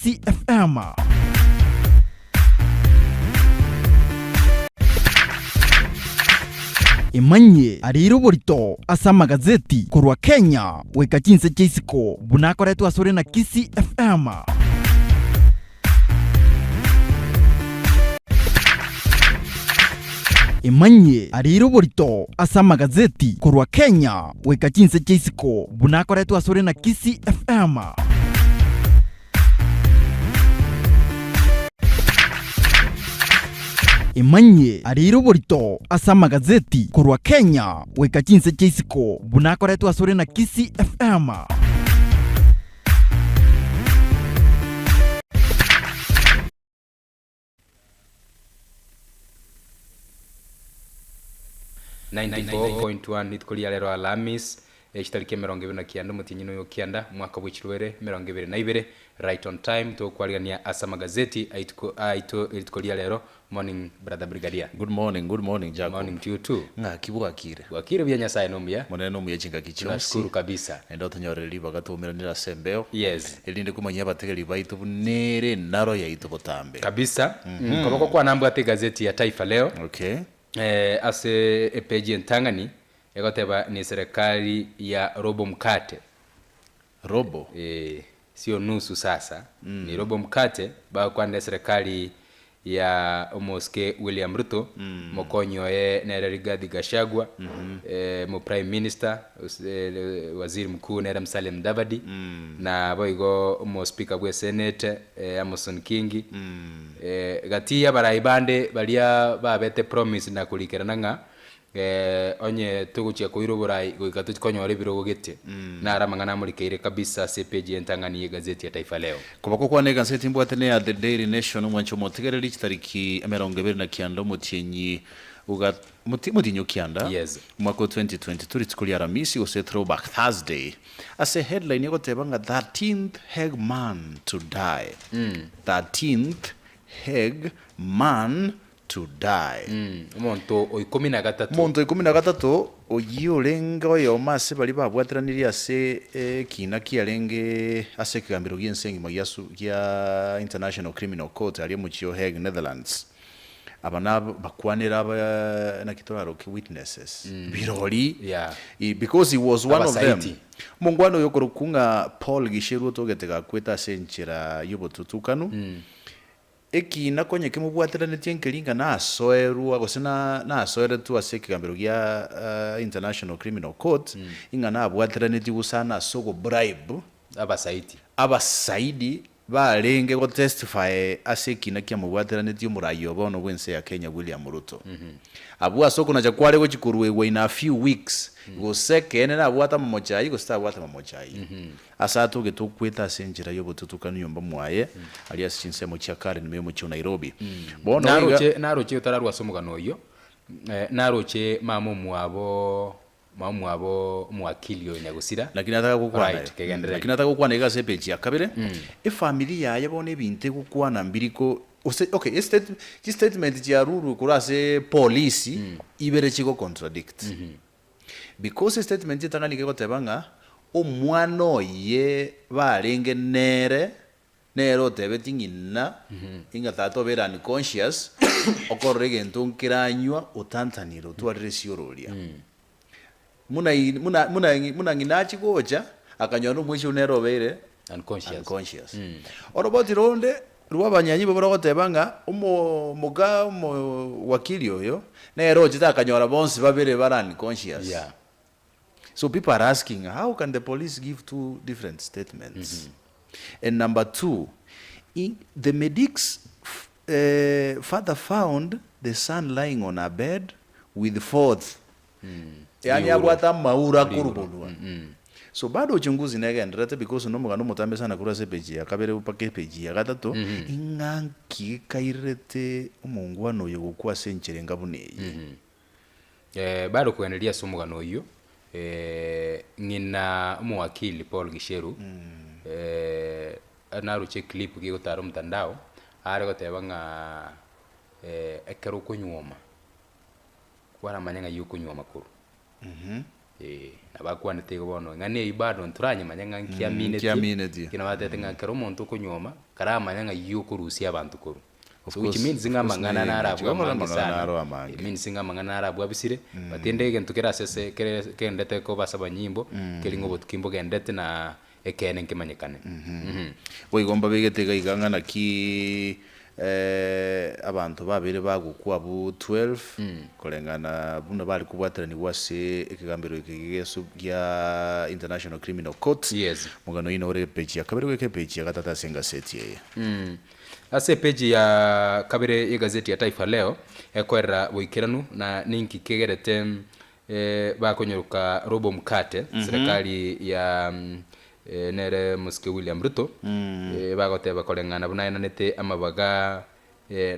Kisii FM. Emanyie areire oborito ase amagazeti korwa Kenya goika chinse chia isiko buna akoretwe asore na Kisii FM. Emanyie areire oborito ase amagazeti korwa Kenya goika chinse chia isiko buna akoretwe asore na Kisii FM. Emanyie areire oborito ase amagazeti korwa Kenya goika chinse chia isiko buna akoretwe asore na Kisii FM. 94.1 Rituko ria rero Alhamis, chitariki emerongo ebere na kianda omotienyi noyo kianda omwaka bwe chirwere emerongo ebere na ibere right on time togokwarigania ase amagazeti aituko aito rituko ria rero Morning brother brigadier. Good morning, good morning Jacob. Morning to you too. Ng'aki bwakire? Bwakire buya Nyasaye nomuya. Monene nomuya chingaki chionsi. Tunashukuru kabisa. Naende otonyorere ribaga twaumeranire ase embeo. Yes. Erinde komanyia abategereri baito buna ere enaro yaito botambe. Kabisa. Koboko kwane mbwate egazeti ya Taifa Leo. Okay. Eh, ase epeji entang'ani egoteba ni serikali ya robo mkate. Robo? Ee, sio nusu sasa, ni robo mkate, bagokwanera eserekari ya omosike William Ruto, mokonyi oye nere Rigathi Gachagua, eh, mo prime minister, ose- eh, waziri mkuu nere Musalia Mudavadi, na boigo omo speaker bwe senate eh, Amason Kingi, eh, gati y'abarai bande baria babete promise na korikerana ng'a Onye togochia koira oborai goika tochie konyora ebirogo gete. Naro amang'ana amorikeire kabisa ase epeji y'entang'ani y'egazeti ya Taifa Leo. Koboko kwane egaseti mbwate neya The Daily Nation omwancho omotegereri chitariki emerongo ebere na kianda omotienyi oga moti omotienyi o kianda Yes. omwaka o 2022 rituko ria Aramisi gose Throwback Thursday ase headline egoteba ng'a 13th Hague man to die 13th Hague man to die. Omonto o ikomi na gatato. Omonto o ikomi na gatato oyio orenge oyomo ase baria babwateranirie ase ekiina kiarenge ase ekegambero gi'ense engima gia gia International Criminal Court aria omochie o Hague, Netherlands. Aba nab bakwanera aba naki toraroke witnesses, birori, Yeah. because he was one of them. Abasaiti. Omongwana oyo okorokwa ng'a Paul Gicheru otogete gakwete ase enchera y'obotutukanu, Ekiina konya kemobwateranetie nkeri ng'a nasoerwa gose nasoeretwe ase ekegambero gia International Criminal Court, ing'a nabwateranetie gose ase ogobribe Abasaidi. abasaidi barenge gotestify ase ekiina kiamobwateranetie omoraia o bono bw'ense ya Kenya William Ruto. Abwo ase okonacha kware gochia koruegwa in a few weeks, gose ekeene nabwate amamocho ayio gose tabwate amamocho ayio. Ase atogete okweta ase enchera y'obotutukanu nyomba mwaye, aria ase chinsemo chia Karen ime y'omochie o Nairobi. Bono iga. Naroche, naroche otararwa ase omogano oyio, naroche mama omwabo, mama omwabo omowakili oyo nyagosira. Naki nataka gokwana Alright, aye. kegendereri. Naki nataka gokwana iga ase epeji ya kabere, efamiri yaye bono ebinto egokwana mbiri ko gose okay estate chistatement chiarurwe korwa ase polisi ibere chigo contradict. Because estatement etang'ani iga egoteba ng'a omwana oye barenge nere, nere otebetie ng'ina ing'a tata obeire unconscious, okorora egento nkeranywa otantanire otwarire esioro oria. Muna muna muna muna ng'ina achia gocha, akanyora na omoisia oyio nere obeire Unconscious. unconscious. Oroboti ronde rwa abanyanyi ibo barogoteba ng'a omo moka omo wakili oyo, nere ochete akanyora bonsi babere bare unconscious. Yeah. So people are asking how can the police give two different statements? And number two, in, the medics eh, father found the son lying on a bed with fourth Yaani Riuro. abwate amauro Riuro. akoruborwa. So bado uchunguzi negendererete because nomogano omotambe sana korwa ase epeji ya kabere mpaka epeji ya gatato, ing'a nki gekairerete omongwana oyo gokwa ase enchera enga buna eye. Eh, bado kogendereria ase omogano oyio, eh, ng'ina omowakili Paul Gicheru, eh, naroche eclip gegotara omotandao, are goteba ng'a eh, ekero okonyuoma, Kwaramanya ng'ai okonywa amakoro. Eh, nabo akwanete igo bono, ng'a neyio bado ntoranyemanya ng'a nki Nki aminetie, aminetie. lakini batebete ng'a ekero omonto okonyuoma, karamanya ng'a iywo okorusia abanto korwa. Of So which course, means of ng'a course amang'ana ne naro eng'encho. abwo Amang'ana amange sana, naro amange. it means ng'a amang'ana naro abwo abisire, but ende egento kere ase ase kere kegendete koba ase abanyimbo, keri ng'a obotuki mbogendete na ekeene nkemanyekane. Boigo mbabegete iga iga ng'a naki abanto babere bagokwa abwo 12, koreng'ana buna bare kobwateranigwa ase ekegambero eke gesu gia International Criminal Court. Yes. Omogano oyio nore epeji ya kabere goika epeji ya gatato ase engaseti eye. Ase epeji ya kabere y'egazeti ya Taifa Leo, ekoerera boikeranu na ninki kegerete Bakonyeroka robo mkate, serikali ya nere mosike William Ruto, bagoteba koreng'ana buna aenanete amabaga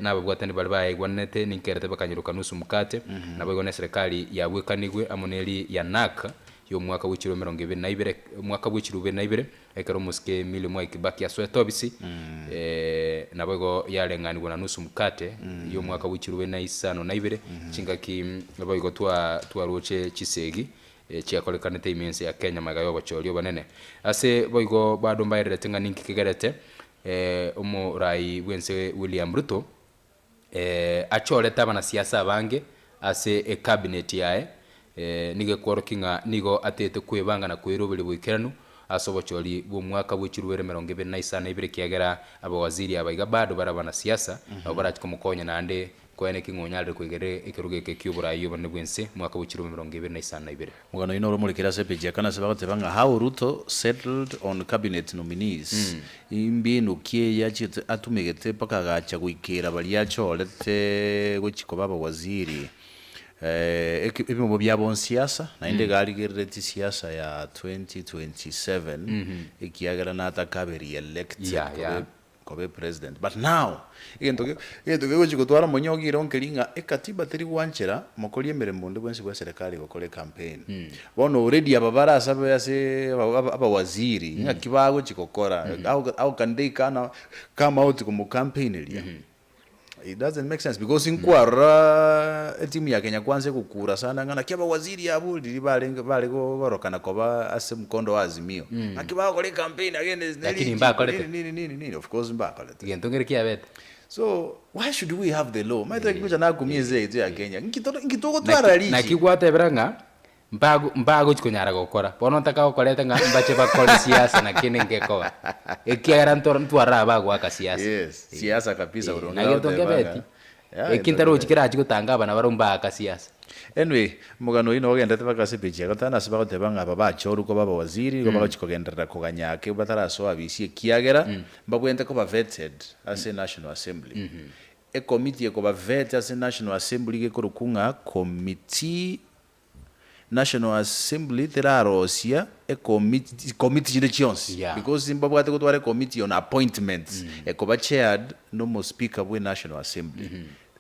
nababwatani baria bayaigwananete ninkerete bakanyeroka nusu mkate, naboigo ne serikali yabwekanigwe amo neri ya NARC y'omwaka bwe chiruu emerongo ebere na ibere omwaka bwe chiruu ibere na ibere Ekero omosike Emilio Mwai Kibaki asoete obisi, naboigo yareng'anigwe na nusu mkate y'omwaka bwe chirube na isano na ibere, chingaki naboigo twaroche chisegi chiakorekanete ime ense ya Kenya magega y'obochori obonene. Ase boigo bado mbaererete ng'a ninki kegerete omorai bw'ense William Ruto achorete abanasiasa abange ase ecabinet yaye, nigo ekworokia ng'a nigo atete kwebanga na koiroberia boikeranu ase obochori bw'omwaka bwe chirubere 25 ekiagera abawaziri aba iga bado bare abanasiasa nabo barache komokonya naende koene ki ng'a onyarire koigerera ekerogo eke ki'oboraai obonene bw'ense mwaka bwe chirube 25. Omogano oyio noro omorekere ase epeji ya kane ase bagoteba ng'a How Ruto settled on cabinet nominees. Imbinu ki eye achiete atumegete mpaka agacha goikera baria achorete gochia koba abawaziri. Ebimobo bia bonsiasa naende iga arigereretie siasa ya 2027 ekiagera nataka abe re-elected koba koba epresident but now egento ge egento kegochi gotwara omonyogi ero nkeri ng'a ekatiba teri gwanchera mokori emeremo onde bwensi bwa eserekari gokora ecampaign. Bono already aba bare ase abe ase aba abawaziri ng'aki bagochi gokora how how can they come come out komocampaigneria It doesn't make sense because nkwarora etimu ya Kenya Kwanza egokura sana ng'a naki abawaziri abwo riria barenge bare gokorokana koba ase mkondo wa Azimio naki bagokora ecampaign against Lakini neri mbakorete. nini nini nini nini of course mbakorete. Egento nkere kiabete. So why should we have the law? Omanyete naki gocha nakumia ense yaito ya Kenya nki tore nki togotwara Naki richi? naki gwatebera ng'a mbago mbagochi konyara gokora, bono ntaka gokorete ng'a mbache bakore siasa na kende ngekoba, ekiagera ntoro ntwarora abagoaka siasa. Yes, siasa kabisa Eh, ore na gento goteba nkebeti, ng'a yeah, eki gento ntarochi nkebeti. kerachi gotanga abana barobwo mbaaka siasa. Anyway, omogano oyio nogendete mpaka ase epeji ya gatano ase bagoteba ng'a aba bachorwa koba abawaziri nigo bagochi kogenderera koganya ake batarasoa abisi ekiagera mbabwenerete koba vetted ase National Assembly. Ekomiti ekoba vet ase National Assembly iga ekorokwa ng'a Committee National Assembly terarosia ekomiti chikomiti chinde chionsi Yeah. because mbabwate gotwara ekomiti on appointments ekoba chaired nomo speaker bwe National Assembly.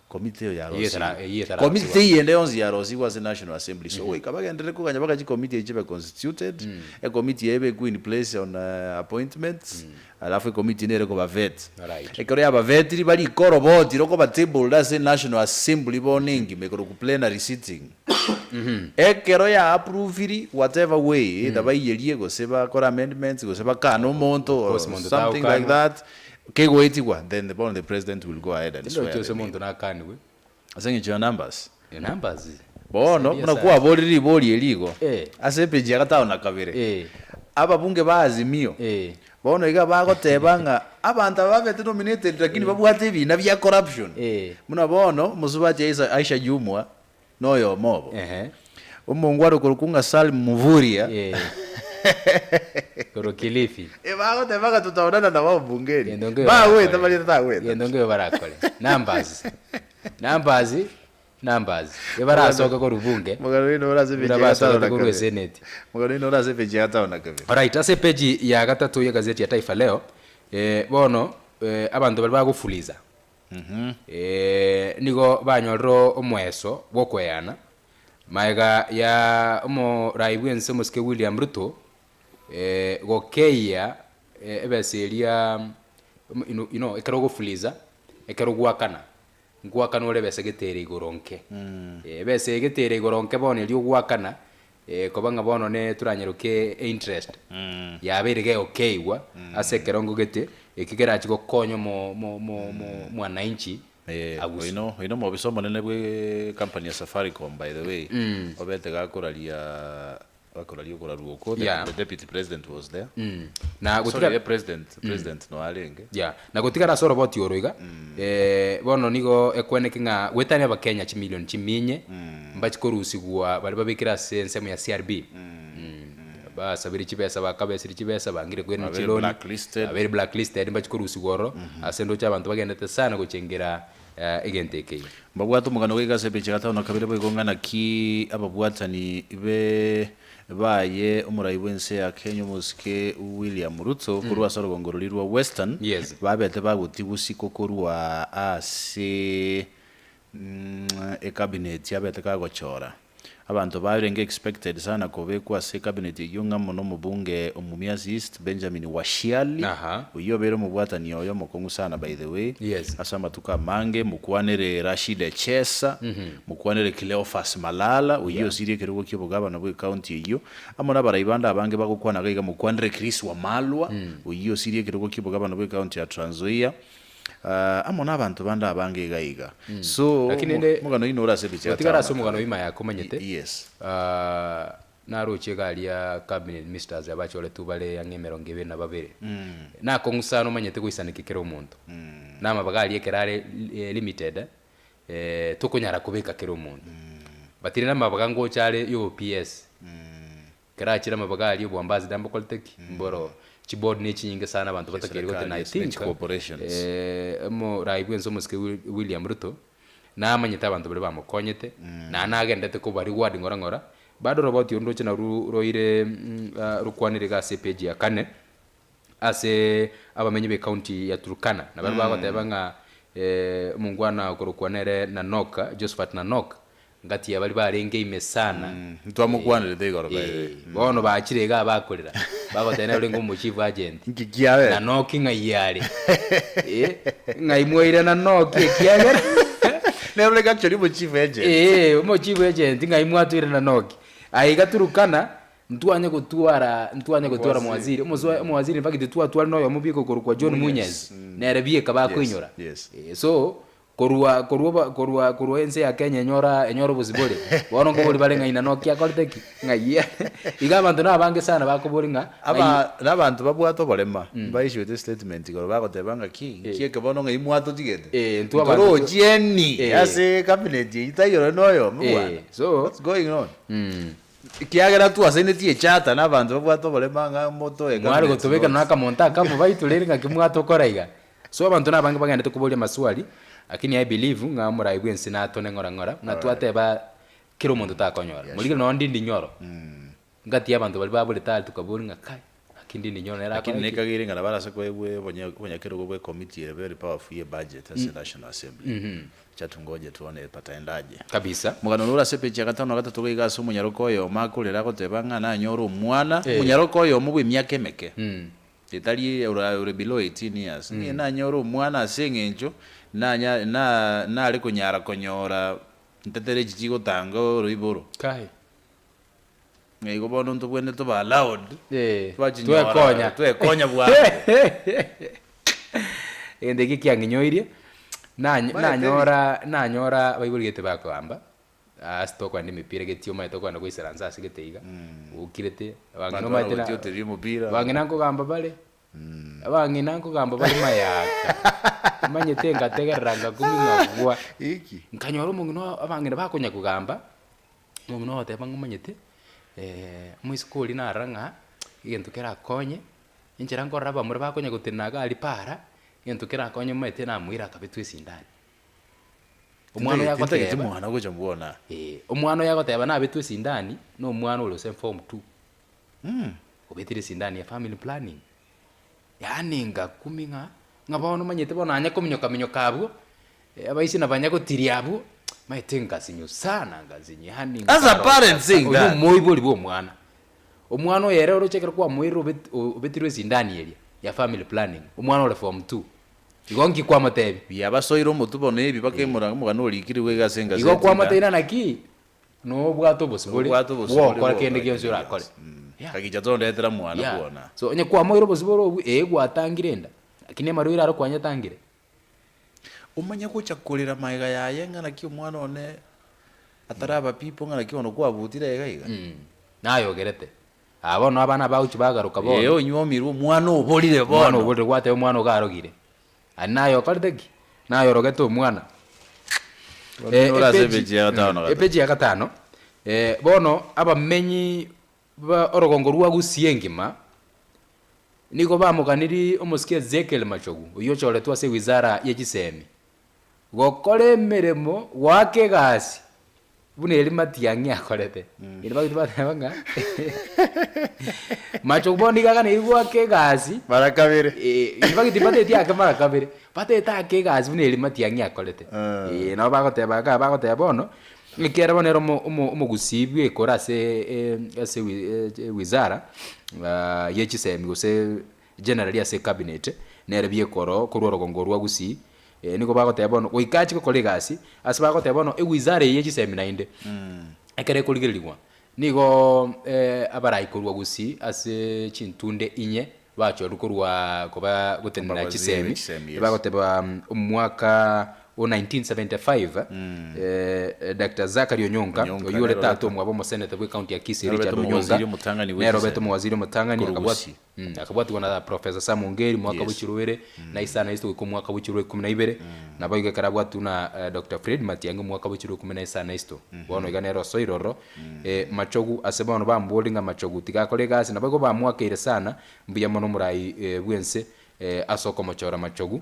Komiti eyo Eyio yarosigwe. etara- eyio etararosigwa. Komiti teiyo ende yonsi yarosigwe ase National Assembly. So goika bagenderere koganya mpaka chikomiti echi chibe constituted, ekomiti eye ebekwe in place on appointments, alafu ekomiti nere ekoba vet. Alright. Ekero yabavetiri barike oroboti rokoba tabled ase National Assembly bono engima ekorokwa plenary sitting. Ekero ya approviri whatever way, either baiyerie gose bakore amendments gose bakane omonto Of course or monto something like tagokanwa. that, Kegoetigwa, then bono the president will go ahead and swear Tindochi ase them in. omonto nakanigwe. Ase eng'encho ya numbers. Numbers. Bono, Saidia buna sana. kwaborire ribori eri igo, Eh. ase epeji ya gatano na kabere, Eh. ababunge ba Azimio, Eh. bono iga bagoteba ng'a abanto aba babete nominated lakini babwate ebina bia corruption. Eh. Buna bono, omosubati Aisha, Aisha Jumwa, noyomo obo. Ehe. Omongwana okorokwa ng'a Salim Mvurya. Eh. Korwa Kilifi. Eh, bagoteba ng'a tutaonana nabo bungeni. Gento nkeiyo Bagweta barakore. baria tatagweta. Gento nkeiyo barakore. Numbers. Numbers, numbers. Ebarasoke korwa bunge. Mogano oino ore ase epeji Buna ya gatano basogete na korwa kabere. eseneti. Mogano oino ore ase epeji ya gatano na kabere. Alright, ase epeji ya gatato ye gazeti ya Taifa Leo, eh, bono eh, abanto baria bagofuliza Nigo banyorire omoeso bw'okoeana magega ya omorai bw'ense omosike William Ruto gokeyia ebesa eria you know ekero ogofuliza ekero ogwakana ngwakana ore ebesa gete ere igoro nke. Ebesa eye gete ere igoro nke bono eria ogwakana. Koba ng'a bono ne toranyeroke einterest yabeire gegokeigwa ase ekerongo gete, eki kerachi gokonya omo mo mo mo mwananchi Eh, agusu. oino oino omobisa omonene bwe company ya Safaricom by the way, obete gakoraria gakoraria okorarwa oko, the, Yeah. the deputy president was there. Na Sorry, gotiga the president, president no arenge. Yeah. Na gotigara ase oroboti oro iga, bono nigo ekweneke ng'a goetania abakenya chimilion chiminye mbachi korusigwa baria babekire ase ensemo ya CRB. Basabire chibesa bakabesire chibesa bangire koirana Babere chiloni blacklisted. babere blacklisted mbachi korusigwa ororo ase ndoche abanto bagendete sana gochengera egento eke iga. Mbabwate omogano goika ase epeji ya gatano na kabere boigo ng'a naki ababwatani be baye omorai bw'ense ya Kenya omosike William Ruto korwa ase orogongo roria rwa Western Yes. babete bagotigusiko korwa ase ecabinet abete kagochora. Abanto barenge expected sana kobekwa ase ecabinet eyio ng'a mono omobunge o Mumias East Benjamin Washiali Aha. oyio obeire omobwatani oye omokong'u sana by the way Yes. ase amatuko amange, mokwanere Rashid Echesa, mokwanere Cleophas Malala oyio osirie ekerogo ki'obogabana bw'ecounty eyio, amo nabarai bande abange bagokwana iga iga mokwanere Chris Wamalwa oyio osirie ekerogo ki'obogabana bw'ecounty ya Trans Nzoia. Amo nabanto bande abange iga iga. So, Lakini rende, omogano oino ore ase ebicha gotigara gatano ase na omogano kabere. oima yakomanyete, Yes. naroche iga aria cabinet ministers abachoretwe bare ang'e emerongo ebere na babere. Nakong'u sana omanyete goisaneka kera omonto. Na amabaga aria ekero are limited, tokonyara kobeka kera omonto. But rende amabaga ngocha are ya obo PS, Ekero achire amabaga aria oboambassador mbokorete ki? Mboro. Chiboard ne chinyinge sana abanto batakeire gote na I Chiserikali ase ne think chicorporations. omorai bwense omosike William Ruto namanyete abanto baria bamokonyete naende nagendete koba reward ng'ora ng'ora. Bado oroboti oro ndoche naru roire rokwanire iga ase epage ya kane. Ase abamenyi b'ecounty ya Turkana, na baria bagoteba ng'a omongwana okorokwa nere Nanok, Josephat Nanok, ngati ya baria barenge ime sana. Ntwamokwanerete igoro by the way. Bono bachire igaa bakorera, bagoteba nere orenge omochief agent. Inki kiabete? Nanok ng'ai are? Ng'ai mwaira Nanok ekiagera Nere orenge actually omochief agent. Omochief agent ng'ai mwatwire Nanok? Aiga Turkana, Ntwanye gotwara, ntwanye gotwara omowaziri, omoswa omowaziri in fact twatware na oyomo bieka okorokwa John Munyes, nere bieka bakoinyora. Yes, Eh, so korwa korwa oba korwa korwa ense ya Kenya enyora enyora obosibore, bono nkobori bare ng'a inano ki akorete ki? Ng'ai iga abanto na abange sana bakobori ng'a ng'ai Aba nabanto babwate oborema mbaissuete statement igoro bagoteba ng'a ki, nki eke bono ng'ai mwatotigete? Eh, intwe abanto twa- Ntorochieni Eh. ase cabinet eyio taiyo nonye na oyomo Eh, bwana. so- What's going on? Ekiagera twasainetie echata nabanto babwate oborema ng'a motoe Mware cabinet gotobeka notes. nonya akamonto akamo baito rende ng'aki mwatokora iga. So abanto nabange bagendete koboria amaswali, lakini I believe ng'a omorai bwensi natone ng'ora ng'ora, buna twateba kera omonto takonyora. Morigere nonya ndindi nyoro, ngati y'abanto baria baborete aria tokaboria ng'a kai, ng'aki ndindi nyoro nere Lakini akore ki? nekageire ng'a nabo arase koegwa obonyakerogo bwe committee ere very powerful ye budget ase National Assembly. Acha tungoje tuone pataendaje. Kabisa. Omogano ore ase epeji ya gatano na gatato gaiga ase omonyaroka oyomo akorera agoteba ng'a nanyore omwana, Eh. omonyaroka oyomo bw'emiaka emeke, etari ore ore below 18 years, ng'a nanyore omwana ase eng'encho nanya na nare konyara konyora ntetere echi chigotanga oroiboro. Kai. Ng'a igo bono ntobwenerete tobe allowed, Eh, twachinyora, twekonya. twekonya bwango. Egento eke kiang'inyoirie, nany- Maete nanyora nanyora abaibori gete bakoamba, ase tokoenda emepira geti omanyete okogenda goisaransa ase gete iga, okirete, abang'ina Abanto omanyete na baragotioteria omopira. abang'ina nkogamba bare, abang'ina nkogamba bare mayaka, omanyete ngategerera ngakumi ng'agwa, Eki. nkanyora omong'ina abang'ina bakonya kogamba. Omong'ina ogoteba ng'a omanyete, omoiseke oria narora ng'a egento kerakonye, enchera nkorora abamura bakonya gotenena iga aria paara, egento kerakonye omanyete namoira akabetwa esindani. Omwana oyo Tintageti agoteba, mwana gocha mbwona. eh, omwana oyo agoteba nabetwe esindani, na omwana ore gose form two, obetire esindani ya family planning. Yaani ngakumi ng'a, ng'a bono omanyete bono nanye kominyoka minyoka abwo, abaisia nabanya gotiria abwo, maete ngasinyu sana ngasinyu yaani As a parent saying Oyio that. omoibori bwa omwana. Omwana oyo ere oroche ekero kwamoirire obet obetirwe esindani eria ya family planning, omwana ore form two, igo nki kwamotebia? Biabasoire omotwe bono ebi bakemora omogano orikire iga ase engazeti Igo iga. kwamotebia naki? Nobwate obosibore Nobwate obosibore bwokora kende bwokora gionsi kende orakore. gionsi. Mm. Yeah. Kagicha tondetera mwana Yeah. bwona. So onye kwamoire obosibore obwo, ee gwatangire enda, lakini amarwaire aro kwanyatangire. Omanye gocha korera magega yaye ng'a naki omwana one ataraba pipo ng'a naki bono kwabutire iga iga. Mm. Nayogerete. Aa bono abana bagochia bagaruka bono. Ee onywomirwe omwana oborire Omwana bono. oborire gwateba omwana ogo arogire. Aye naye okorete ki? Naye orogete omwana. Bono ore ase epeji ya gatano na gatato. Epeji ya gatano. Bono abamenyi ba orogongo rwa Gusii engima nigo bamoganirie omosike Ezekiel Machogu, oyio ochoretwe ase ewizara ye chisemi, gokora emeremo goaka egasi buna eria Matiang'i akorete. Erio bagochia bateba ng'a Machogu bono nigo aganeiri goaka egasi Mara kabere. Eh, bagiti mbateti ake mara kabere, batete ake egasi buna eria Matiang'i akorete. Eh, nabo bagoteba iga, bagoteba bono, ekiagera bono ere omo omo omogusii bwekore ase ase ewizara ye chisemi gose generally ase ecabinet, nere biekoro korwa orogongo rwa Gusii, nigo bagoteba bono goika achie gokora egasi, ase bagoteba bono ewizara eye ye chisemi naende, ekero ekorigererigwa, nigo abarai korwa Gusii ase chintunde inye bachorwa korwa koba gotenenera Abawaziri chisemi, be chisemi, yes. bagoteba omwaka o 1975 Doctor Zachary Onyonka, Onyonka, oyio ore nere tata obete- omwabo omoseneta bwe county ya Kisii Nere Richard obete Onyonka, omowaziri omotang'ani bwe nere obete chisemi. omowaziri omotang'ani, Korwa akabwat- Gusii. akabwatigwa na Professor Sam Ongeri mwaka Yes. bwe chiroere na isano na isato goika omwaka bwe chiroere ikomi na ibere, nabo igo ekero abwatwe na Doctor Fred Matiang'i omwaka bwe chiroere ikomi na isano na isato. Bono iga nere osoire ororo, Machogu ase bono bamborie ng'a Machogu tiga akore egasi, nabo igo bamoakeire sana, mbuya mono omorai bw'ense ase okomochora Machogu,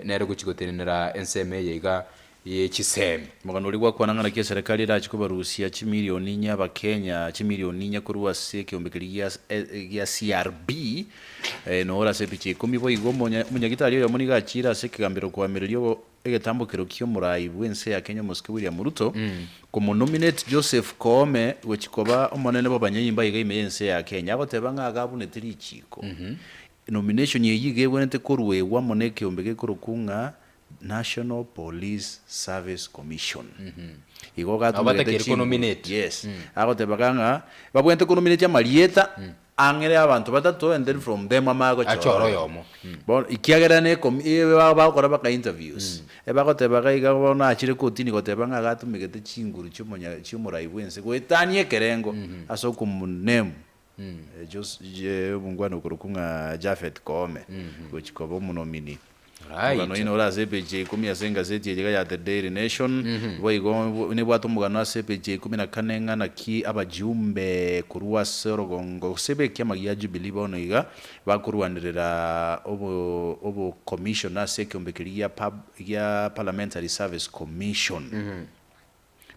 nere gochia gotenenera ensemo eye iga ye chisemi. Omogano oria gwakwana ng'a naki eserekari erache kobarusia chimilioni inye Abakenya chimilioni inye korwa ase ekeombe keria gia gia CRB noo ore ase epicha ikomi boigo omonyagitari oyomo nigo achiire ase ekegambero koamereria egetambokero ki'omorai bw'ense ya Kenya omosike William Ruto komonominate Joseph Koome gochia koba omonene bw'abanyanyimbo aiga ime y'ense ya Kenya agoteba ng'a iga abunete richiiko. Nomination eyio iga ebwenerete koruegwa amo nekeombe gekorokwa ng'a National Police Service Commission. Igo Nabo gatumegete batakeire chinguru. konominate. Yes. Agoteba iga ng'a babwenerete konominate amarieta ang'ere abanto batato and then from them amanye gochora Achore oyomo. Bono ekiagera ne ekomi bagokora mpaka interviews, ebagoteba iga iga bono achire kotini goteba ng'a gatumegete chinguru chiomonya chiomorai bwense goetania ekerengo ase okomoname Jos omongwana okorokwa ng'a Japhet Koome gochia koba omonomini. Right. Omogano oino ore ase epeji ya ikomi ase engaseti eye iga ya The Daily Nation, boigo nebwate omogano ase epeji ya ikomi na kane ng'a naki abajumbe korwa ase orogongo gose b'ekiama gia Jubilee bono iga bakorwanerera obo obo commission ase ekeombe keria gia pub gia Parliamentary Service Commission.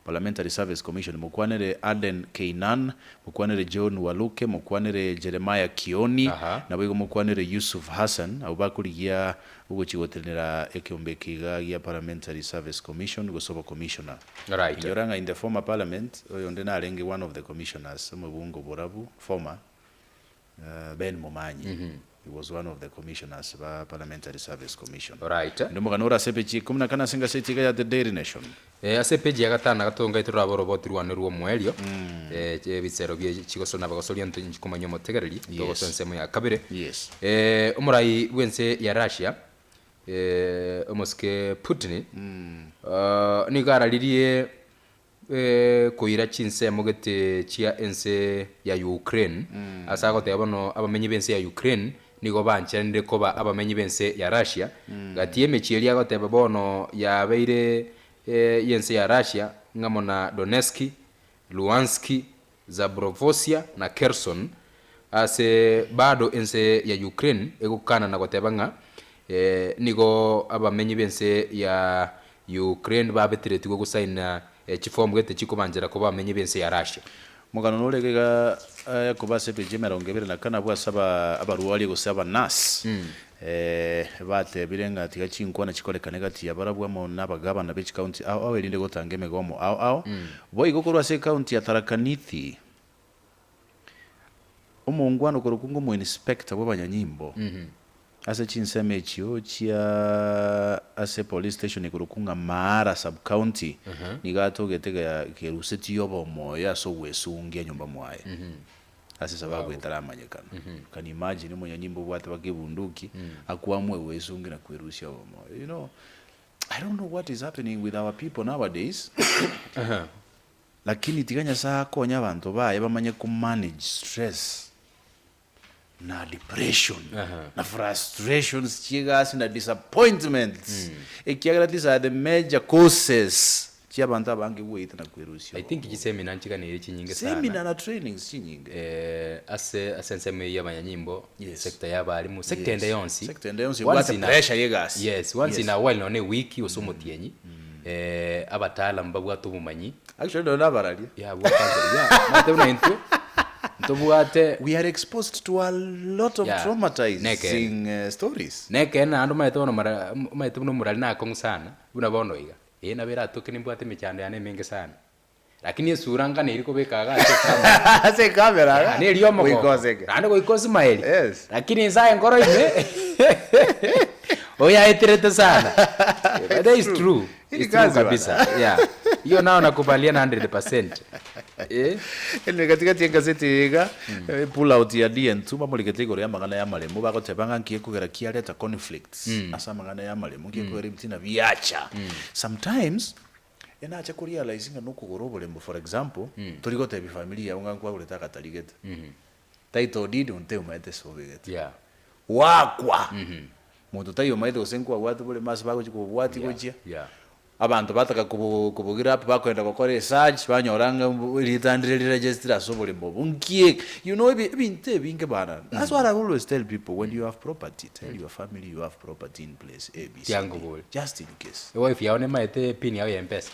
Parliamentary Service Commission, mokwanere Aden Keynan, mokwanere John Waluke, mokwanere Jeremiah Kioni, Aha. naboigo mokwanere Yusuf Hassan, abwo bakorigia ogochia gotenenera ekeombe eke iga gia Parliamentary Service Commission gose obo commissioner. Right. Inyora ng'a in the former parliament, oyonde narenge one of the commissioners, omobunge oborabu, former, Ben Momanyi, he was one of the commissioners ba Parliamentary Service Commission. Right. Inde omogano ore ase epeji ya ikomi na kane ase engaseti iga ya The Daily Nation. Ase epeji ya gatano na gatato ngai torore oroboti rwane rw'omoerio, ebisero bie chigosori na abagosoria nto inche komanya omotegereri, togosoa ensemo ya kabere. Yes. Omorai bw'ense ya Russia, omosike Putin, nigo araririe koira chinsemo gete chia ense ya Ukraine, ase agoteba bono abamenyi b'ense ya Ukraine nigo bancheranire koba abamenyi b'ense ya Russia, gati y'emechie eria agoteba bono yabeire y'ense ya Russia ng'amo na Donetsk, Luhansk, Zaporizhzhia na Kherson, ase bado ense ya Ukraine egokana na goteba ng'a nigo abamenyi b'ense ya Ukraine babeteretigwe gosaina chifomu gete chikobanchera koba abamenyi b'ense ya Russia. Omogano nore iga iga Yakobo ase epeji emerongo ebere na kane abwo ase aba abarwaria gose abanurse batebire ng'a tiga chinkwana chikorekane gati ya barabwo amo na abagabana be chicounty ao ao erinde gotanga emegomo ao ao. Boigo korwa ase ecounty ya Tharaka Nithi, omongwana okorokwa ng'a omoinspector bw'abanyanyimbo. Ase chinsemo echio chia ase police station ekorokwa ng'a Maara sub-county, nigo atogete gerusetie obomoyo ase ogwesungia nyomba mwaye, ase esababu etaramanyekana. Can you imagine omonyanyimbo obwate baka ebunduki, akwamue gwesungia na kwerusia obomoyo. You know, I don't know what is happening with our people nowadays, lakini tiga Nyasaye akonye abanto baye bamanye ko manage stress. na depression na frustrations chi'egasi na disappointments ekiagera these are the major causes chi'abanto abange gweita na kwerusia I think obongo. chisemina nchiganeire chinyinge sana. Seminar na trainings chinyinge. Eh, ase ase ensemo eyio y'abanyanyimbo, Yes. sector y'abalimu, sector ende Yes. yonsi. Sector ende yonsi Once ebwate in a- pressure y'egasi. Yes, once Yes. in a while nonye ewiki gose omotienyi, eh, abataalamu babwate obomanyi. Actually nonye nabararia. Yeah, bwa counseling, yeah. Omanyete buna intwe, ntobwate. We are exposed to a lot of Yeah, traumatizing uh, stories. Nekeene naende omanyete bono mara omanyete buna omorari nakong'u sana, buna bono iga, eh nabo eratoke nimbwate emechando yane emenge sana. Lakini esura nganeri kobeka iga ase ecamera. Ase ecamera iga, Naende eria omogoko. goika oseke. Naende goika osmile. Yes. Lakini inse aye nkoro ime, oyaeterete sana. But that is true. Hii ni It's true kazi bana. kabisa. Yeah. Hiyo nao nakubaliana 100%. Eh? Anyway, katikati y'egaseti eye iga, eh, pull out ya DN2 bamorigete igoro y'amang'ana y'amaremo bagoteba ng'a nki ekogera kiareta conflicts ase amang'ana y'amaremo nki ekogera ebitina biacha. Sometimes enache korealize ng'a nokogora oboremo for example, tori gotebia family yao ng'a nkwagorete agatari gete. Title deed onte omaete ase obegete. Yeah. Gwakwa. Monto taiyo omaete gose nkwabwate oboremo ase bagochia kobobwatia Yeah. gochia. Yeah. Abanto bataka kobo kobogira up bakoenda gokora esearch banyora ng'a erieta ndire riregistire ase oboremo obo nki eke you know ebi ebinto ebinge bana that's what I always tell people when you have property tell your family you have property in place A B C D Tiangobori. just in case. Ewife yao nemaete pin yao ya mpesa.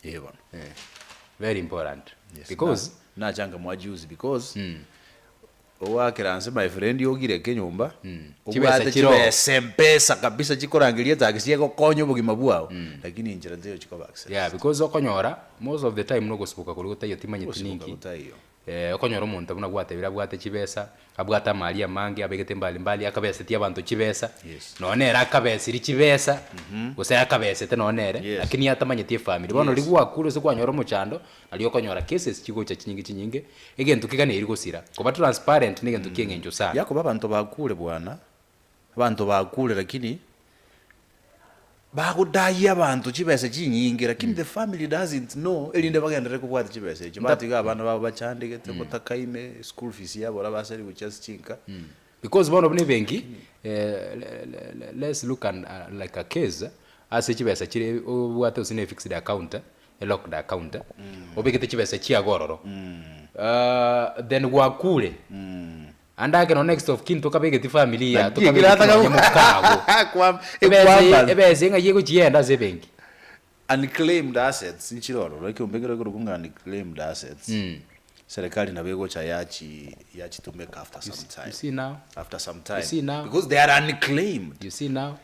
Ee bono. Eh. Very important. Yes, Because na nachanga mwajuzi because Ogoakera nse my friend ogireke enyomba, Chibesa obwate chiroo. chibesa mpesa kabisa chikorangeria etaxi egokonya obogima bwao, lakini enchera teiyo chikoba accessed. Yeah, because okonyora most of the time nogosiboka koria gotaiyo timanyeti Ogosiboka ninki. gotaiyo. Eh, okonyora omonto buna gwatebire abwate chibesa, abwate amari amange abegete mbali mbali akabesetie abanto chibesa, Yes. nonya nere akabesirie chibesa, gose akabesete nonya nere, Yes. lakini atamanyeti efamiri. Bono Yes. riria gwakure gose kwanyora omochando, Nario okonyora cases chigocha chinyinge chinyinge, egento keganeiri gosira. Koba transparent negento kieng'encho sana. Yakobo abanto bakure bwana, abanto bakure lakini bagodayia abanto chibesa chinyinge lakini the family doesn't know erinde bagenderere kobwata chibesa echio. Batiga abana babo bachandegete botakaime, school fees yabo orabaseri gochia ase chinka. Because bono buna ebenki, let's look and like a case, ase chibesa chire obwate gose ne fixed account, e locked account, obegete chibesa chiago ororo, then gwakure, ande ake nonya next of kin tokabegeti family ya Naki tokabegeti ekirataka nonya mokago. Kwam- Ebesa eye ekwambana. ebesa eye ng'ai egochienda ase ebenki. Unclaimed assets nchire ororo, ekeombe ekero ekorokwa ng'a unclaimed assets, serikali nabo egocha yachi yachitumeka after some time. You see now? After some time. You see now? Because they are unclaimed. You see now?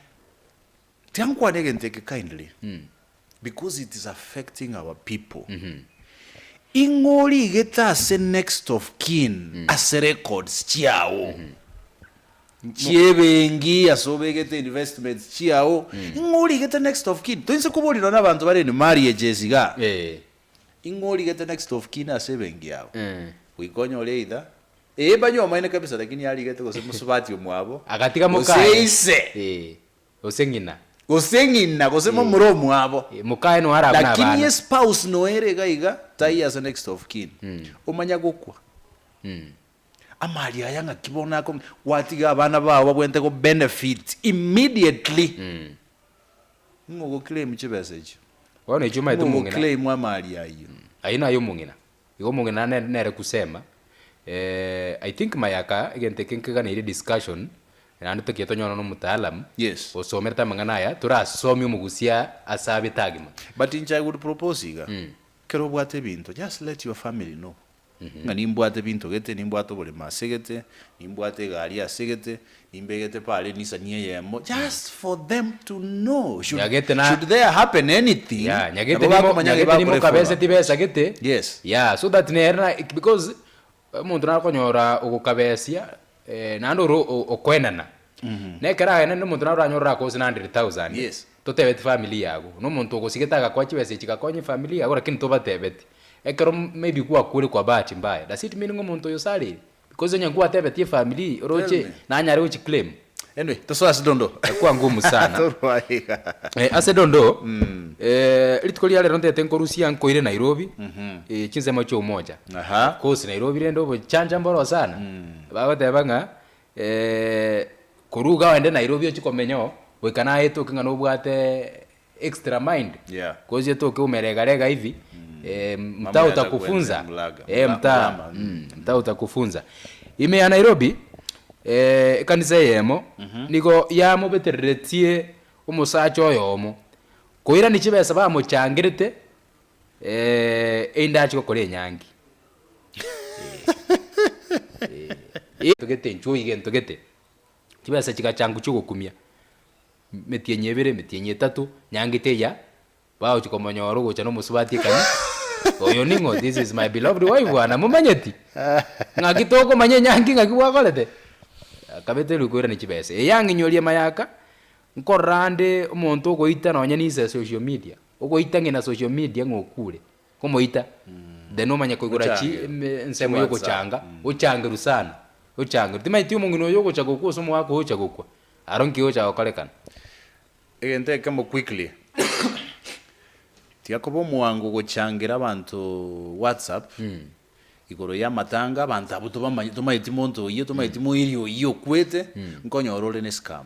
Tiga nkwane egento eke kindly, because it is affecting our people. Ing'o origete ase next of kin ase records chiao chiebenki ase obegete investments chiao, ing'o origete next of kin? Toinse koboria nonye abanto bare in marriages igaa, Eh. ing'o origete next of kin ase ebenki yao? Eh. Goika onyore either ee mbanywomaine kabisa lakini arigete gose mosubati omwabo Agatiga gose mokaye. ise. Eh. Gose ng'ina. Gose ng'ina, gose momura omwabo. Mokaye noyo arabe na Lakini abana. espouse noyo ere iga iga, taiyo ase next of kin. Omanya gokwa. Amari aya ng'aki bono ako gwatiga abana bao babwenerete go benefit immediately. Ng'o ogoclaim chibesa echio? Bono echio omanyete Ng'o omong'ina. ogoclaim amari ayio? Ayio naye omong'ina. Igo omong'ina nere nere kusema, I think mayaka egento eke nkeganeire discussion, naende tokiye tonyore na omotaalam, Yes. osomerete amang'ana aya, torasomie omogusia ase abete agima. But inche I would propose iga, ekero obwate ebinto just let your family know ng'a nimbwate ebinto gete, nimbwate oboremo ase gete, nimbwate egari ase gete, nimbegete pare nisani eyemo, just for them to know should, Nyagete na- should there happen anything, Yeah, nyagete nabo nimo bakomanya ng'a nyagete nimo bakore kabese follow up. tibesa gete. Yes. Yeah, so that nere na because omonto nakonyora ogokabesia eh, naende ore o- okoenana. Na ekero aye na omonto naro oranyore orakose na 100,000, Yes. totebeti family yago. Na omonto ogosigete agakoa chibesa echi gakonya efamily yago lakini tobatebeti. Ekero maybe gwakure kwa bahati mbaya, does it mean ng'a omonto oyo osarire? Because onye nkwatebetie efamily oroche Tell me. nanyare gochi claim. Anyway, tosoe ase dondo. Ekwa ngumu sana. Torwa iga. Eh, ase dondo eh, rituko ria rero ntete nkorusia nkoire Nairobi eh, chinsemo chia Umoja. Aha. Of course Nairobi rende obochanja mboro sana. Bagoteba ng'a eh, korwa iga oende Nairobi ochie komenya oo, goika naye etoke ng'a nobwate extra mind. Yeah. Coz etoke umeregarega hivi eh, mtaa Mambo utakufunza. yatakuendea mlaga. Eh, Mla- mtaa mlama. mtaa utakufunza. Ime ya Nairobi eh, ekanisa eyemo nigo yamobetereretie omosacha oyomo koirania chibesa bamochangerete eh, erinde achie gokora enyangi. Eh, gete inchuo iga entogete, chibesa chigachangwa chiogokumia, metienyi ebere, emetienyi etato, nyangi teiya, bagochia komonyora ogocha na omosubati ekani, oyo ning'o? This is my beloved wife bwana, momanyeti? Ng'aki tokomanya enyangi ng'aki bwakorete? Akabeterwa koirania chibesa. Eyang'inyoria mayaka, nkorora ande omonto ogoita nonye ninse social media, ogoita ng'ina social media ng'a okure, komoita, then omanye koigora chi Ochange. eme ensemo Chi ya WhatsApp. ogochanga, ochangerwe sana, ochangerwe. Timanyeti omong'ina oyo ogocha gokwa gose omogaka ogocha gokwa, aro nki gocha gokorekana. Egento ekemo quickly, tiga koba omwango gochangera abanto WhatsApp, igoro ya amatanga, abanto abwo tobamanye tomaeti monto oyio, tomaeti moiri oyio okwete, nkonyora ore ne scam.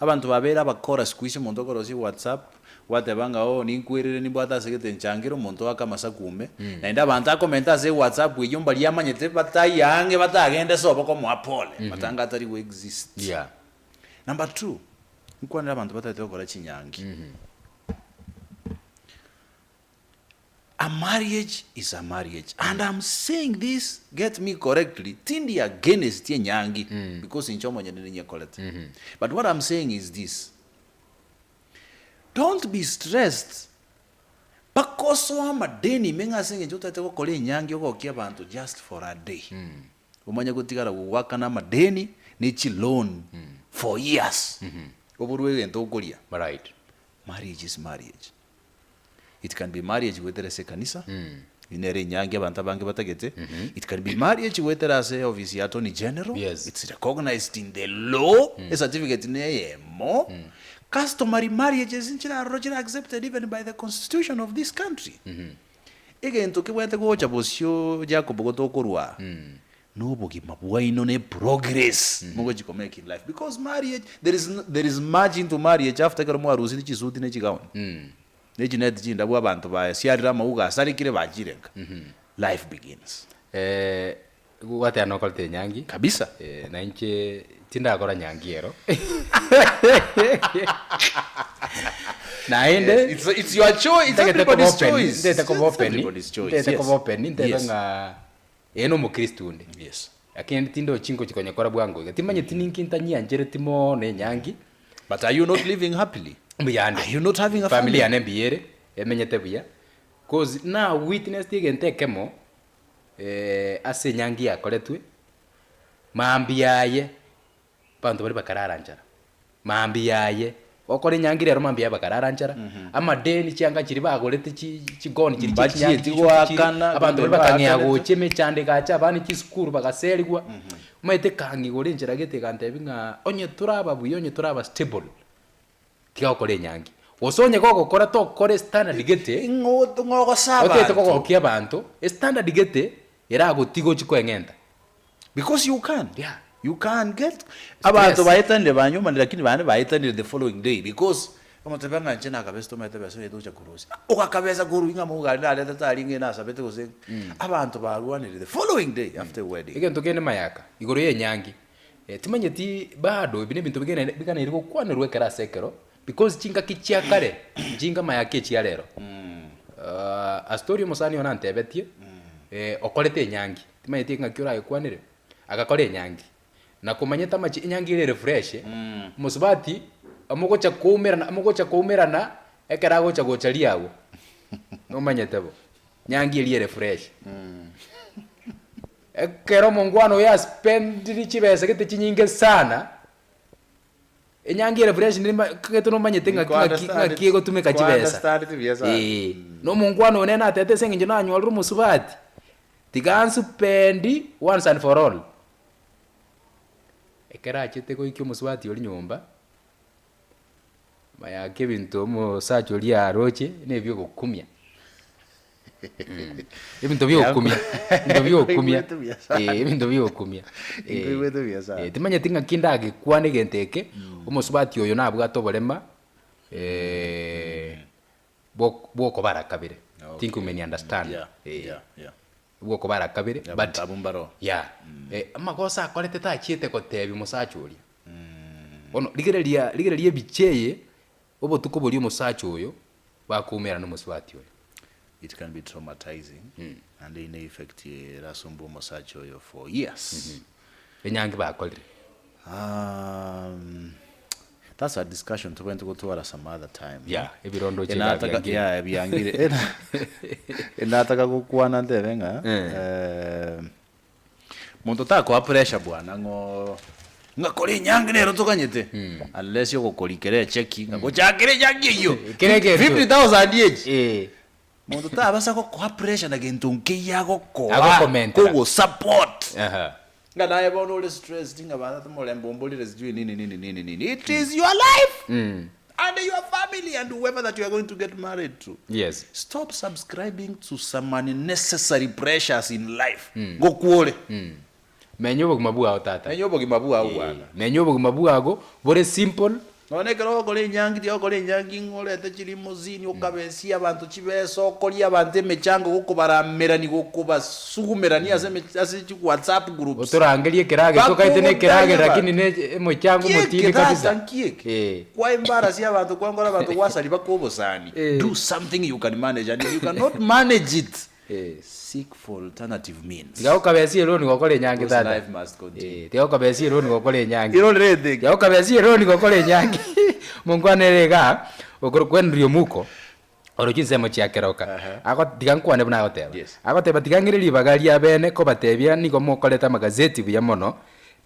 Abanto babeire abakora siku hizi omonto okorosia WhatsApp, gwateba ng'a oo ninkwerire nimbwate ase gete nchangere omonto oake amasaku ime, naende abanto akomenta ase ewhatsapp eyio mbaria amanyete bataiyo ang'e batagende sobo komoa pole, matanga atari go exist. Yeah. Number two, nkwanere abanto batagete gokora chinyangi. A marriage is a marriage and I'm saying this get me correctly tindi against enyangi because inche omonyene ninyekorete but what I'm saying is this don't be stressed mpaka osoe amadeni ime ng'a ase eng'encho otagete gokora enyangi ogokia abanto just for a day omanye gotigara gogoakana amadeni ne chiloan for years oborwe egento okoria Right. marriage is marriage. It can be marriage goetera ase ekanisa, eyio nere enyangi abanto abange batagete. It can be marriage goetera ase office ya Attorney General, Yes. it's recognized in the law, ecertificate ne eyemo. Customary marriages nchire aroro chire accepted even by the constitution of this country. Egento kebwenerete gocha bosio Jacob gotokorwa aa, nobogima bwaino ne progress mogochi ko make in life because marriage there is there is much into marriage after ekero mwarusiri chisuti ne chigown ne chineti chindabu abanto basiarire amauga asarekire bachire nka life begins. Eh, gwateba nokorete enyangi Kabisa. Eh, na inche tindakora nyangi ero naende Yes, it's, it's your choice, it's ntagete koba everybody's open, choice. ntagete koba It's open, everybody's choice, ntagete yes. koba open, ntebe Yes. ng'a Ee nomokristo onde. Yes. Lakini tindochi ngochia konyekora bwango iga. Timanyeti ninki ntanyianchereti mono enyangi. But are you not living happily? Mbuyande. Are you not having a Family family? yane mbuya ere, emenyete buya. Cause na witnessed egento ekemo, eh, ase enyangi yakoretwe, mambia aye, Abanto baria bakarara nchara, mambia aye, gokora enyangi rero mambia aye bakarara nchara, amadeni chianga chiria bagorete chi chigoni chiria chia chinyangi Mbachieti chishuti chiria, goakana, abanto bande baria bakang'ea baakanete. gocha emechando egacha abana chisukuru bagaserigwa, omanyete ekang'igwa ore enchera gete egantebia ng'a onye toraba buya onye toraba stable, tiga gokora enyangi. Gose onye gogokora tokora estandard gete, Ng'o ng'o ogosa otagete abanto. kogokia abanto, estandard gete eragotiga ochie koeng'enta. Because you can. Yeah. You can get abanto baetanire banyuomanire lakini bande baetanire the following day because omotebia ng'a inche nakabesa tomaete besa oye tocha korusia. Ogakabesa korwa ing'a amauga aria narete tari ng'e nasabete gose abanto barwanire the following day after a wedding. Egento kende mayaka, igoro y'enyangi, timanyeti bado ebi nebinto bigene biganeire gokwanerwa ekero ase ekero, because chingaki chia kare, nchinga mayaka echia rero. A story omosani one antebetie, okorete enyangi, timanyeti ng'aki orayekwanere, agakora enyangi, na komanyete amache enyangi ere ere fresh, omosubati omogocha koumerana omogocha koumerana ekero agocha gocha riago, nomanyete bo, nyangi eria ere fresh. Ekero omongwana oyo aspendiri chibesa gete chinyinge sana. Enyangi ere fresh nere kagete nomanyete ng'aki ng'aki ng'aki egotumeka chibesa. Eeh, na omonkwana one natete ase eng'encho nanyorire omosubati, tiga ansupendi once and for all. Ekero achete goikia omosubati oria nyomba, mayake ebinto omosacha oria aroche na ebiogokumia. Ebinto biogokumia, ebinto biogokumia, eh, ebinto biogokumia. Eh, Nkoigwete buya sana. eh, timanyeti ng'aki ndagekwane egento eke, omosubati oyo nabwate oborema bwo- bwokobara kabere, tinkomenya understand, Yeah, eh, yeah, yeah. bwokobara kabere but Abanto abwo mbaro. yeah, eh, amagoso akorete tachiete kotebia omosacha oria. Bono rigereria rigereria ebicha eye, obotuko boria omosacha oyo bakoumerana nomosubati oyo. It can be traumatizing naende ine effect erasumbue omosacha oyo for years. Enyangi bakorire. Um, that's a discussion tobwenerete gotwara some other time. Yeah, ebirondo oche iga Enataka biangire. yeah, biangire. Ena- Enataka gokwana ntebe ng'a Eh. eh, Monto takoa pressure bwana ng'o ng'a kora enyangi nero toganyete unless ogokorikera echeki ng'a gochakera enyangi eyio Kera egento. 50,000 echi Eh. monto tabasa gokoa pressure na gento nkeiyo agokoa Agokomentera. kogosupport Aha. ng'a naye bono ore stressed ng'a bana morembe omborire sijui nini nini nini nini it is your life and your family and whoever that you are going to get married to Yes. Stop subscribing to some unnecessary pressures in life. Ngokwore. Menya obogima bwao tata. Menya obogima bwao bwana. Menya obogima bwago bore simple. Nonye ekero ogokora enyangi tiga gokora enyangi ng'a orete chilimousine okabesia abanto chibesa okoria abanto emechango gokobaramerani gokobasugumerani ase eme ase chi whatsapp groups. Otorangerie ekerage tokaete na ekerage lakini ne emochango Nkieke omotindi tata kabisa. nkieke. Eh. Kwa embarasi abanto kwangora abanto gwasari baka obosani. Eh. Do something you can manage and if you cannot manage it Eh. seek for alternative means. Tiga gokabesia eroni gokora enyangi Because tata. life must continue. Eh, tiga gokabesia eroni gokora enyangi. Irorere eteke. Tiga gokabesia eroni gokora enyangi. Monkwana ere igaa, okorokwa Henry Omuko, oro chinsemo chia keroka. Ago tiga nkwane buna agoteba. Yes. Agoteba tiga ng'ire ribaga ria bene kobatebia nigo mokorete amagazeti buya mono,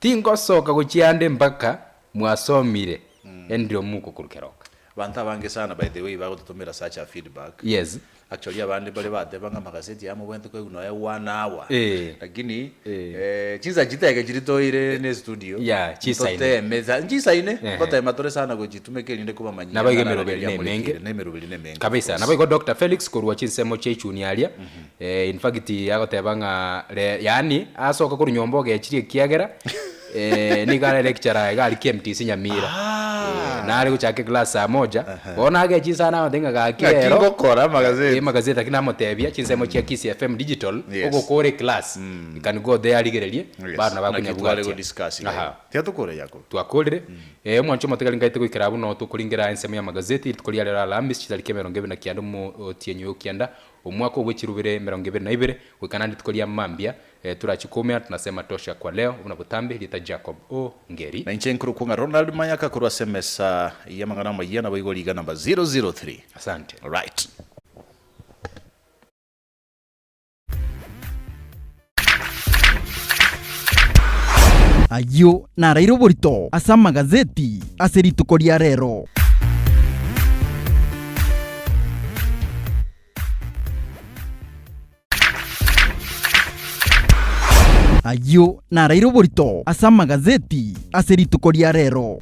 tingosoka gochia ande mpaka mwasomire. Henry Omuko korwa Keroka. Abanto abange sana by the way bagototomera such a feedback. Yes. Actually abande mbare bateba ng'a amagazeti aya mobwenerete koigwa nonya one hour. Eh. Lakini Eh. eh, chinsa chitege chiri toire ne estudio. Yeah, chisaine. Toteme sa nchisaine, Ehe. ngotema tore sana gochitumeka erinde kobamanyia Nabo iga ng'a emeroberi nari na emenge. amorikire, na emeroberi na emenge, of Kabisa. course. Nabo igo Doctor Felix korwa chinsemo chia Ichuni aria, eh, in fact agoteba ng'a re yaani asoka korwa nyomba ogechirie ekiagera eh, nigo are lecturer iga aria KMTC Nyamira. Ah. Eh, nare gochaka eclass saa moja, bono agechie sana agotebi ng'a gaki Ng'aki rero, ngokora amagazeti. eh, amagazeti lakini namotebia chinsemo chia Kisii FM Digital, Yes. ogokora eclass, you can go there arigererie, Yes. bado nabo Naki tware akonyabwatia. godiscuss iga Aha. igo. Tiga tokore Jacob. Twakorire, eh, omwancho omotigari ngaete goikera abwo noo tokoringera ensemo y'amagazeti, rituko ria rero Alhamisi chitariki emerongo ebere na kianda omotienyi oyo kianda, omwaka obwe chirubere emerongo ebere na ibere, goika naende rituko ria mambia, eh, torachie koumera tunasema tosha kwa leo, buna botambe, rieta Jacob O. Ngeri. Na inche nkorokwa ng'a Ronald Mayaka korwa ase emesa y'amang'ana amayia naboigo riga namba 003. Asante. Alright. Ayio naraire oborito ase amagazeti ase rituko ria rero. Ayio naraire oborito ase amagazeti ase rituko ria rero.